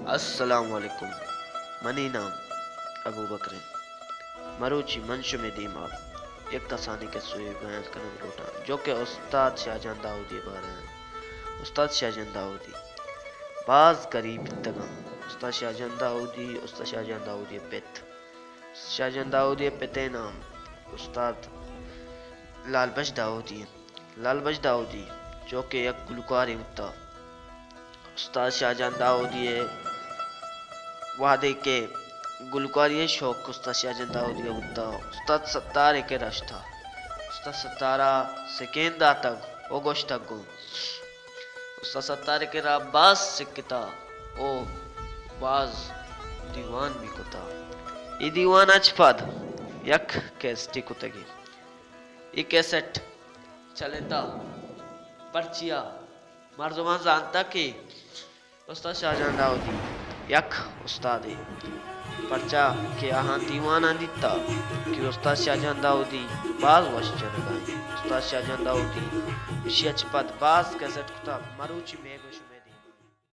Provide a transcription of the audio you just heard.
السلام علیکم، منی نام ابوبکر انت۔ مروچی من شمے دیما یک کسانیں کسوے بیان کنگ لوٹاں، جو کہ استاد شاہ جان داؤدی ءِ بارہ ءَ انت۔ استاد شاہ جان داؤدی باز گریب بیتگاں۔ استاد شاہ جان داؤدی، استاد شاہ جان داؤدی ءِ پت، شاہ جان داؤدی ءِ پت ءِ نام استاد لال بخش داؤدی انت۔ لال بخش داؤدی جو کہ یک گلوکارے بوتا۔ استاد شاہ جان داؤدی ءَ وہدے کہ گلوکاری ءِ شوق استاد شاہ جان داؤدی ءَ بوتا، استاد ستار ءِ کرا شتا۔ استاد ستار ءَ سکین داتگ ءُ گوشتگ گوں استاد ستار ءِ کرا باز سکتا ءُ باز دیوان بھی کتا۔ اے دیوان ءَ چہ پد یک کیسٹے کتگی۔ اے کیسٹ چلینتا، پرچیا مردماں زانتا کہ استاد شاہ جان داؤدی یک استادے، پرچا کہ آہاں دیواناں دیتا کہ استاد شاہ جان داؤدی باز وش جنگا انت۔ استاد شاہ جان داؤدی اشی ءَ چہ پد باز کیسٹ کتا، مروچی مئے گوش